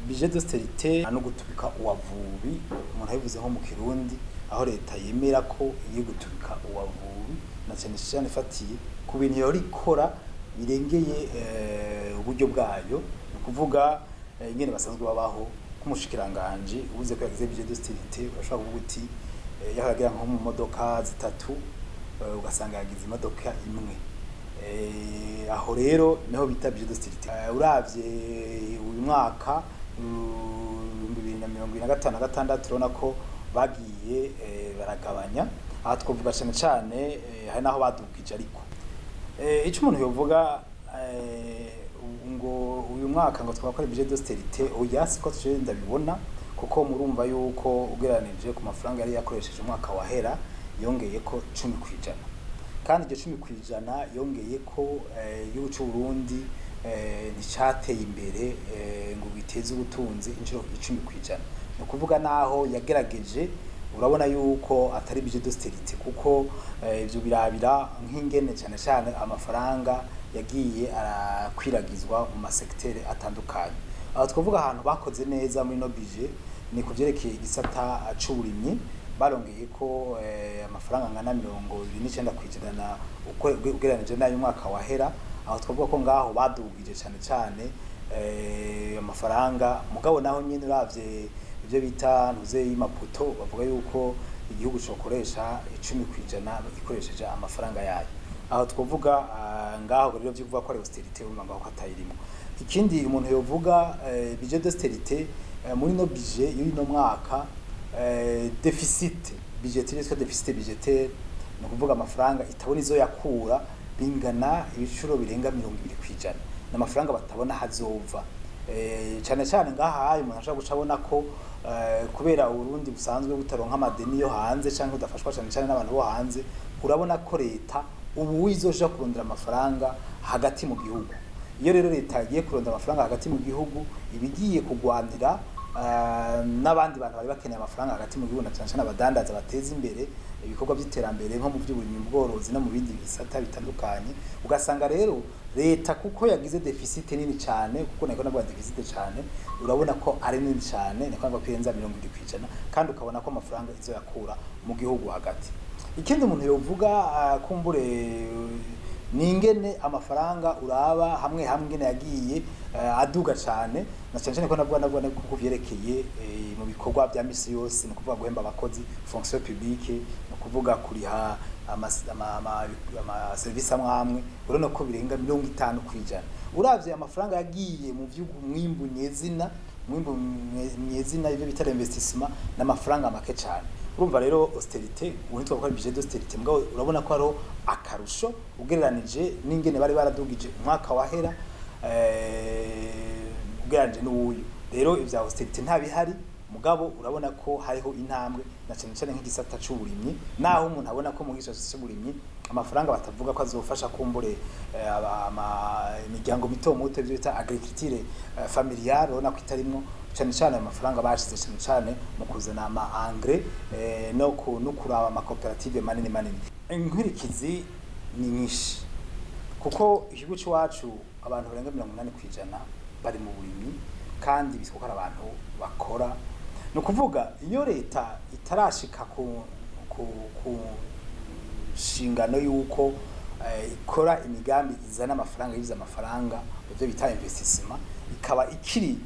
Budget d'austérité no gutubika uwavubi, umuntu abivuze nko mu Kirundi, aho leta yemera ko igiye gutubika uwavubi, na cyane cyane ifatiye ku bintu yahora ikora birengeye uburyo bwayo. Ni ukuvuga ingene basanzwe babaho k'umushikiranganji ubuze ko yagize budget d'austérité, urashobora kuvuga uti yahora agera nko mu modoka zitatu, ugasanga yagize imodoka imwe. Aho rero niho bita budget d'austérité. Uravye uyu mwaka 2025 na gatandatu, urabona ko bagiye baragabanya. Aha twavuga cane cane hari naho badugije, ariko ico umuntu yovuga ngo uyu mwaka ngo twakora budget d'austérité, oya, siko tuje ndabibona, kuko murumva yuko ugereranije ku mafaranga yari yakoresheje umwaka wahera, yongeye ko 10%. Kandi iryo 10% yongeye ko, igihugu c'u Burundi nticateye imbere ngo giteze ubutunzi inshuro 10%. Ni ukuvuga naho yagerageje, urabona yuko atari budget d'austérité, kuko ivyo birabira nk'ingene cane cane amafaranga yagiye arakwiragizwa mu masektere atandukanye. Aho twavuga ahantu bakoze neza muri no budget ni kuvyerekeye igisata c'uburimyi. Barongeye ko amafaranga angana 29% ugereranije n'ayo umwaka wahera. Aho twavuga ko ngaho badugije cane cane amafaranga. Mugabo naho nyene uravye ivyo bita ntuze y'Imaputo, bavuga yuko igihugu cokoresha 10% ikoresheje amafaranga yayo. Aho twavuga ngaho rero vyo kuvuga ko ari austérité, urumva ngaho ko atayirimo. Ikindi umuntu yovuga, budget d'austérité muri no budget y'uno mwaka, déficit budgétaire, yitwa déficit budgétaire, ni ukuvuga amafaranga itabona izo yakura, bingana ibicuro birenga 20%. Ni amafaranga batabona hazova. Cane cane ngaha umuntu ashobora guca abona ko kubera Uburundi busanzwe butaronka amadeni yo hanze canke budafashwa cane cane n'abantu bo hanze, urabona ko leta ubu izoja kurondera amafaranga hagati mu gihugu. Iyo rero leta igiye kurondera amafaranga hagati mu gihugu, iba igiye kugwanira n'abandi bantu bari bakeneye amafaranga hagati mu gihugu, na cane cane abadandaza bateza imbere ibikorwa by'iterambere nko mu by'uburimyi, ubworozi no mu bindi bisata bitandukanye. Ugasanga rero leta, kuko yagize déficit nini cyane, kuko nako navuga déficit cyane, urabona ko ari nini cyane, niko navuga ko irenza 70%, kandi ukabona ko amafaranga izo yakura mu gihugu hagati. Ikindi umuntu yovuga, kumbure ni ingene amafaranga uraba hamwe hamwe ingene yagiye aduga cane, na cane cane ko navuga kuko vyerekeye mu bikorwa vya misi yose, ni ukuvuga guhemba abakozi, fonction publique, ni ukuvuga kuriha ama service amwe amwe, urabona ko birenga 50%. Uravye amafaranga yagiye mu vy'umwimbu nyezina, umwimbu nyezina, ivyo bita investissement, n'amafaranga make cane. Urumva rero austérité ubu ntitwavuga ko ari budget d'austérité, mugabo urabona ko hariho akarusho ugereranije n'ingene bari baradugije umwaka wahera, ugereranije n'uwuyu. Rero ivya austérité nta bihari, mugabo urabona ko hariho intambwe, na cane cane nk'igisata c'uburimyi, naho umuntu abona ko mu gisata c'uburimyi amafaranga batavuga ko azofasha kumbure imiryango mito mito, ivyo bita agriculture familiale, urabona ko itarimwo cane cane. Ayo mafaranga bashize cane cane mu kuzana ama engrais no kuraba amakoperative manini manini. Inkurikizi ni nyinshi, kuko igihugu c'iwacu abantu barenga 80% bari mu burimyi, kandi bitwa ko ari abantu bakora. Ni ukuvuga iyo leta itarashika ku nshingano y'uko ikora imigambi izana amafaranga, yiza amafaranga, ivyo bita investissement, ikaba ikiri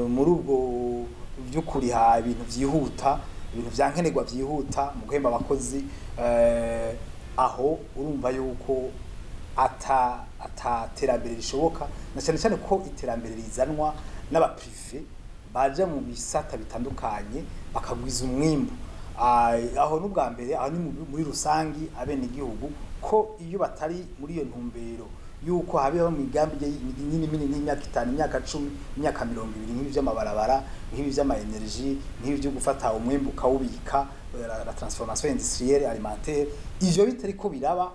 muri ubwo byo kuriha ibintu vyihuta, ibintu vya nkenerwa vyihuta mu guhemba abakozi, aho urumva yuko ata terambere rishoboka, na cyane cyane ko iterambere rizanwa n'aba privé baja mu bisata bitandukanye bakagwiza umwimbu. Aho n'ubwa mbere aho ni muri rusangi abenegihugu, ko iyo batari muri iyo ntumbero yuko habeho imigambi minini minini y'imyaka 5, imyaka 10, imyaka 20, nk'ibi vy'amabarabara, nk'ibi vy'ama énergie, nk'ibi vyo gufata umwimbu ukawubika, la transformation industrielle alimentaire, ivyo bitariko biraba,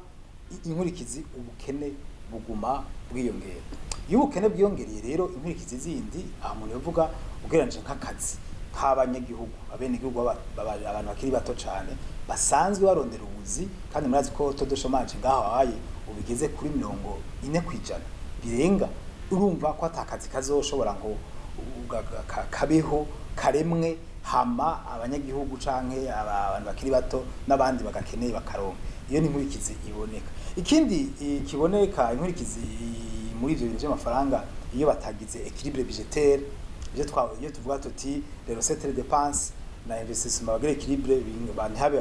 inkurikizi ubukene buguma bwiyongera. Iyo ubukene bwiyongereye rero, inkurikizi zindi aha umuntu yovuga, ugereranije nk'akazi k'abanyagihugu, abenegihugu abantu bakiri bato cane basanzwe barondera ubuzi, kandi murazi ko taux de chômage ngaho haye ubigeze kuri 40% birenga. Urumva ko atakazi kazoshobora ngo kabeho karemwe, hama abanyagihugu canke abantu bakiri bato n'abandi bagakeneye bakaronka. Iyo ni inkurikizi iboneka. Ikindi kiboneka, inkurikizi muri ivyo bintu vy'amafaranga, iyo batagize équilibre budgétaire, ivyo twa iyo tuvuga tuti les recettes, les dépenses na investissement bagira équilibre, ntihabe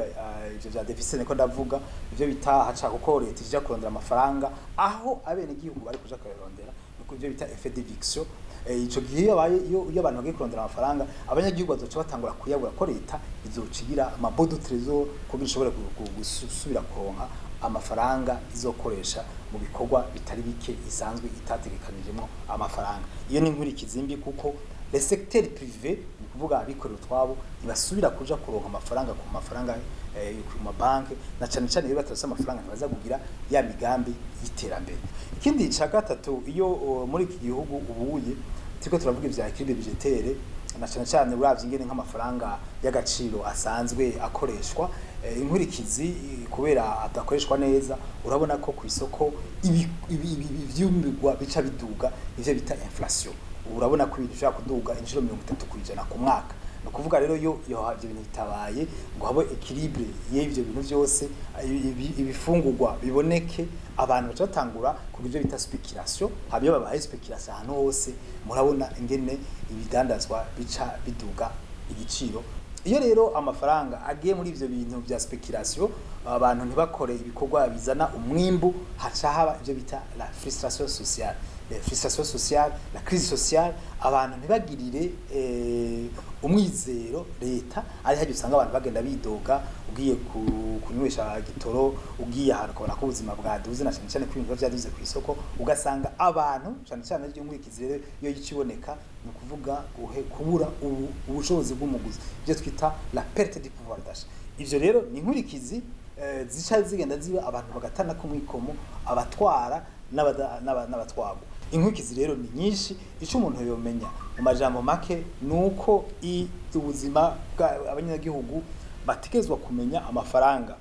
ivyo vya déficit niko ndavuga, ivyo bita haca, kuko leta ija kurondera amafaranga aho abenegihugu bari kuja kuyarondera, niko ivyo bita effet d'éviction. Ico gihe iyo abaye, iyo abantu bagiye kurondera amafaranga, abanyagihugu bazoca batangura kuyabura, ko leta izoca igira ama bons du trésor kugira ishobore gusubira kuronka amafaranga izokoresha mu bikorwa bitari bike isanzwe itategekanijemwo amafaranga. Iyo ni inkurikizi mbi, kuko les secteurs privés, ni kuvuga abikorera utwabo, ntibasubira kuja kuronka amafaranga ku mafaranga ku mabanki, na cane cane iyo batarose amafaranga ntibaza kugira ya migambi y'iterambere. Ikindi ca gatatu, iyo muri iki gihugu ubuye turiko turavuga ivya équilibre budgétaire, na cane cane uravye ingene nk'amafaranga y'agaciro asanzwe akoreshwa, inkurikizi, kubera adakoreshwa neza, urabona ko ku isoko ivyimburwa bica biduga, ivyo bita inflation. Urabona ko ibintu bishobora kuduga inshuro 30% ku mwaka. Ni ukuvuga rero iyo ivyo bintu bitabaye ngo habe équilibre y'ivyo bintu vyose, ibifungurwa biboneke, abantu baca batangura kugira ivyo bita spéculation. Haba iyo babaye spéculation ahantu hose, murabona ingene ibidandazwa bica biduga igiciro. Iyo rero amafaranga agiye muri ivyo bintu vya spéculation, abantu ntibakore ibikorwa bizana umwimbu, haca haba ivyo bita la frustration sociale, la frustration sociale, la crise sociale. Abantu ntibagirire umwizero leta, ari hajya usanga abantu bagenda bidoga. Ugiye kunywesha gitoro, ugiye ahantu ukabona ko ubuzima bwaduze, na cyane cyane ko ibintu biba vyaduze ku isoko, ugasanga abantu cyane cyane iyo nkurikizi rero iyo yiciboneka, ni ukuvuga kubura ubushobozi bw'umuguzi, ibyo twita la perte du pouvoir d'achat. Ivyo rero ni inkurikizi zica zigenda ziba, abantu bagatana ku mwikomo, abatwara n'abatwagwa. Inkurikizi rero ni nyinshi. Ico umuntu yomenya mu majambo make ni uko ubuzima bw'abanyagihugu bategerezwa kumenya amafaranga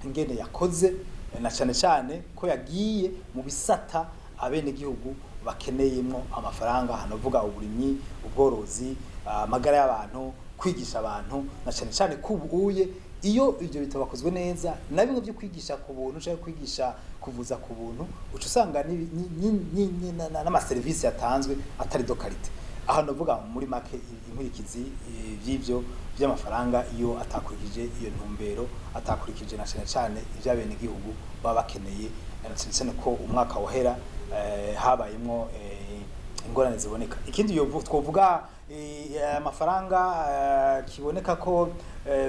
ingene yakoze, na cane cane ko yagiye mu bisata abenegihugu bakeneyemwo amafaranga, hanavuga uburimyi, ubworozi, amagara y'abantu, kwigisha abantu, na cane cane ko ubuye iyo ivyo bitabakozwe neza, na bimwe byo kwigisha ku buntu canke kwigisha kuvuza ku buntu, uca usanga n'amaserivisi yatanzwe atari de qualité. Aha ndavuga muri make inkurikizi vy'ivyo vy'amafaranga iyo atakurikije iyo ntumbero, atakurikije na cane cane ivyo abenegihugu baba bakeneye, na cane cane ko umwaka wahera habayemwo ingorane ziboneka. Ikindi yo twovuga, amafaranga kiboneka ko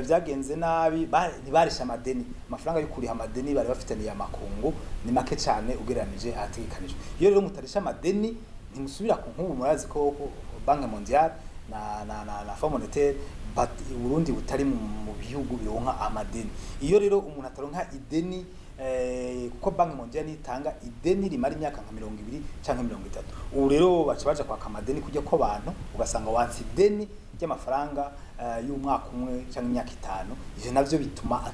vyagenze nabi, ntibarishe amadeni. Amafaranga yo kuriha amadeni bari bafitaniye amakungu ni make cane ugereranije ahategekanijwe. Iyo rero mutarisha amadeni, ntimusubira ku nk'ubu murazi ko Banque mondiale na Fonds monétaire Burundi butari mu bihugu bironka amadeni. Iyo rero umuntu ataronka ideni, kuko Banque mondiale itanga ideni rimara imyaka nka 20 canke 30, ubu rero baca baja kwaka amadeni kujya ko abantu, ugasanga wanse ideni ry'amafaranga y'umwaka umwe canke imyaka 5. Ivyo navyo bituma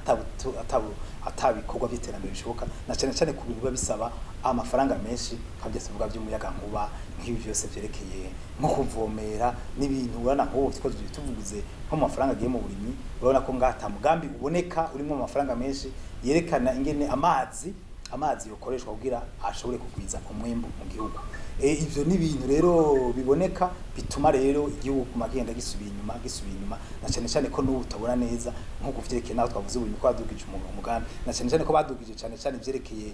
atabikorwa by'iterambere bishoboka, na cane cane ku bintu biba bisaba amafaranga menshi, nka byose bivuga by'umuyaga nkuba, nk'ibi byose vyerekeye nko kuvomera n'ibintu. Urabona nk'ubu two tuvuze nko mu mafaranga agiye mu burimyi, urabona ko ngaha ata mugambi uboneka urimo amafaranga menshi yerekana ingene amazi yokoreshwa kugira ashobore kugwiza umwimbu mu gihugu. Ivyo ni ibintu rero biboneka bituma rero igihugu kuma genda gisubira inyuma, gisubira inyuma, na cane cane ko n'ubu utabona neza nko kuvyerekeye naho twavuze uburimyi ko badugije umugambi, na cane cane ko badugije cane cane ivyerekeye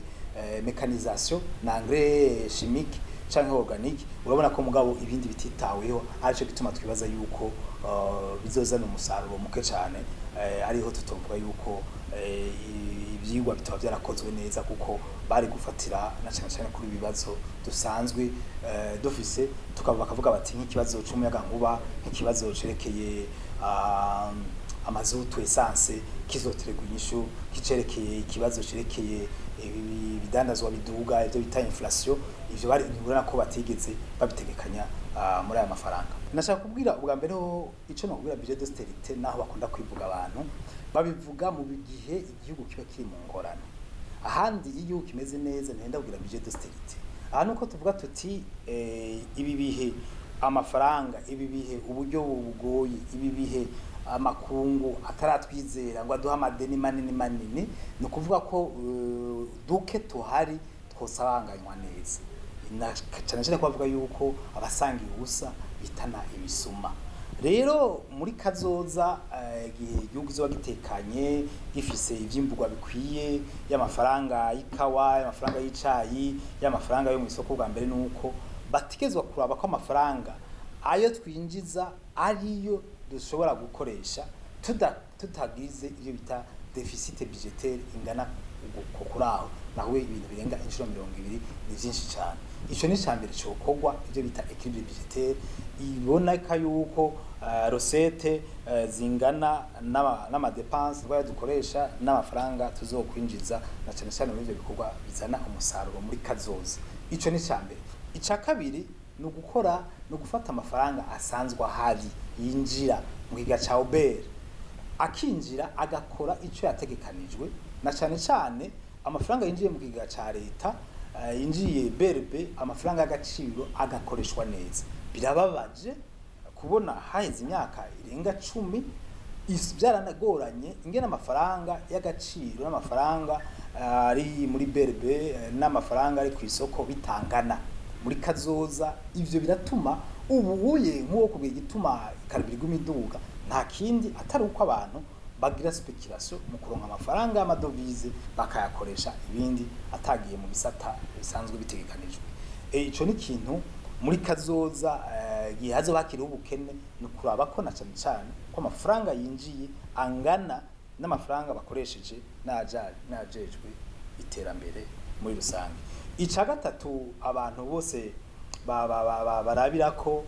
mécanisation na engrais chimique canke organique. Urabona ko mugabo ibindi bititaweho, arico gituma twibaza yuko bizozana umusaruro muke cane, ariho tutovuga yuko ivyigwa bitaba vyarakozwe neza, kuko bari gufatira na cane cane kuri ibibazo dusanzwe dufise, tukaba bakavuga bati nk'ikibazo c'umuyaga nkuba, nk'ikibazo cerekeye amazutu, essence, kizoterwa inyishu, kicerekeye ikibazo cerekeye ibidandazwa biduga, ivyo bita inflation. Ivyo bari ntibura ko batigeze babitegekanya muri aya mafaranga. Nashaka kubwira ubwa mbere ho ico no kubwira budget d'austérité, naho bakunda kwivuga, abantu babivuga mu gihe igihugu kiba kiri mu ngorane. Ahandi iyo igihugu kimeze neza ntihenda kugira budget d'austérité. Aha nuko tuvuga tuti ibi bihe amafaranga, ibi bihe uburyo bugoye, ibi bihe amakungu ataratwizera ngo aduhe amadeni manini manini, ni ukuvuga ko duke tuhari twosabanganywa neza. Cyane cyane ko bavuga yuko abasangiye ubusa bitana ibisuma. Rero muri kazoza, igihe igihugu kizoba gitekanye, gifise ivyimburwa bikwiye, y'amafaranga y'ikawa, y'amafaranga y'icayi, y'amafaranga yo mu isoko, bwa mbere nuko bategerezwa kuraba ko amafaranga ayo twinjiza ariyo dushobora gukoresha tutagize ibyo bita déficit budgétaire ingana uko kuri aho nawe ibintu birenga inshuro 20 ni vyinshi cyane. Ico ni icambere cokorwa, ivyo bita équilibre budgétaire, iboneka yuko recettes zingana n'ama dépenses twari dukoresha n'amafaranga tuzokwinjiza, na cyane cyane muri ivyo bikorwa bizana umusaruro muri kazoza. Ico ni icambere. Ica kabiri ni ugukora, ni ugufata amafaranga asanzwe ahari yinjira mu kiga ca OBR, akinjira agakora ico yategekanijwe, na cane cane amafaranga yinjiye mu kigega ca leta, yinjiye BRB, amafaranga y'agaciro agakoreshwa neza. Birababaje kubona haheze imyaka irenga 10 byaranagoranye ingene amafaranga y'agaciro n'amafaranga ari muri BRB n'amafaranga ari ku isoko bitangana. Muri kazoza ivyo biratuma ubu uye nk'uwo kubwira igituma carburant iguma iduga, nta kindi atari uko abantu bagira spéculation mu kuronka amafaranga y'ama devises, bakayakoresha ibindi atagiye mu bisata bisanzwe bitegekanijwe. Ico ni ikintu muri kazoza, igihe hazoba hakiriho ubukene, ni ukuraba ko na cane cane ko amafaranga yinjiye angana n'amafaranga bakoresheje n'ajejwe iterambere muri rusange. Ica gatatu abantu bose barabira ko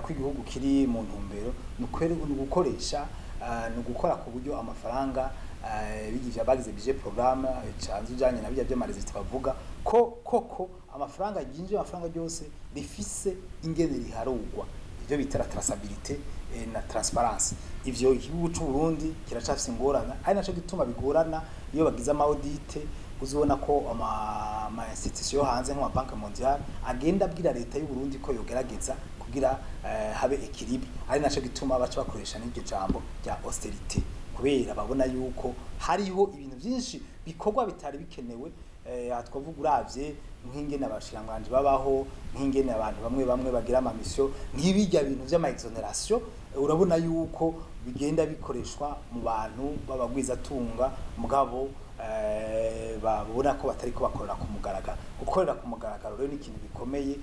igihugu kiri mu ntumbero ni ugukoresha, ni ugukora ku buryo amafaranga bigisha bagize budget programme canze ujanye na bijya by'ama résultats, bavuga ko koko amafaranga yinjiye, amafaranga yose rifise ingene riharugwa, ivyo bita la traçabilité na transparence. Ivyo igihugu c'u Burundi kiracafise ingorane, ari naco gituma bigorana iyo bagize ama audits. Uzobona ko ama institution yo hanze nk'ama Banque mondiale agenda abwira leta y'u Burundi ko yogerageza kugira habe équilibre, ari naco gituma baca bakoresha n'iryo jambo rya austérité, kubera babona yuko hariho ibintu byinshi bikorwa bitari bikenewe. Aha twavuga uravye nk'ingene abashikiranganji babaho, nk'ingene abantu bamwe bamwe bagira ama missions, nk'ibijya bintu vy'ama exonérations, urabona yuko bigenda bikoreshwa mu bantu b'abagwizatunga, mugabo babona ko batariko bakorera ku mugaragaro. Gukorera ku mugaragaro rero ni ikintu gikomeye,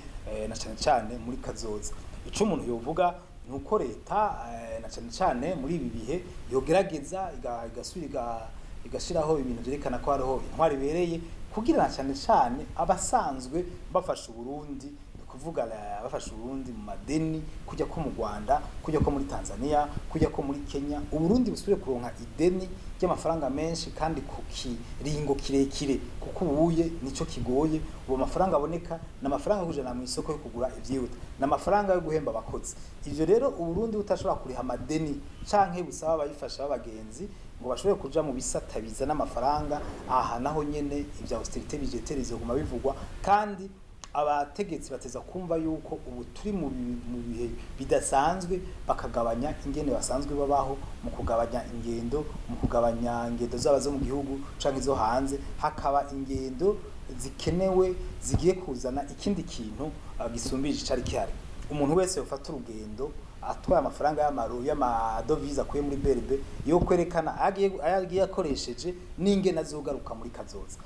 na cane cane muri kazoza. Ico umuntu yovuga ni uko leta, na cane cane muri ibi bihe, yogerageza igasubira igashiraho ibintu vyerekana ko hariho intwari ibereye, kugira na cane cane abasanzwe bafasha Uburundi, ni ukuvuga bafasha Uburundi mu madeni, kujya ko mu Rwanda, kujya ko muri Tanzania, kujya ko muri Kenya, Uburundi busubire kuronka ideni ry'amafaranga menshi kandi ku kiringo kirekire, kuko ubuye nico kigoye. Ubu amafaranga aboneka ni amafaranga yo kujana mu isoko yo kugura ivyihuta, ni amafaranga yo guhemba abakozi. Ivyo rero Uburundi butashobora kuriha amadeni canke busaba abayifasha b'abagenzi ngo bashobore kuja mu bisata bizana amafaranga, aha naho nyene ivya austérité budgétaire bizoguma bivugwa. Kandi abategetsi bateza kumva yuko ubu turi mu bihe bidasanzwe, bakagabanya ingene basanzwe babaho, mu kugabanya ingendo, mu kugabanya ingendo zaba zo mu gihugu canke izo hanze, hakaba ingendo zikenewe zigiye kuzana ikindi kintu gisumbije icari gihari. Umuntu wese yofata urugendo atwaye amafaranga y'ama devises akuye muri BRB, yo kwerekana ayagiye akoresheje n'ingene azogaruka muri kazoza.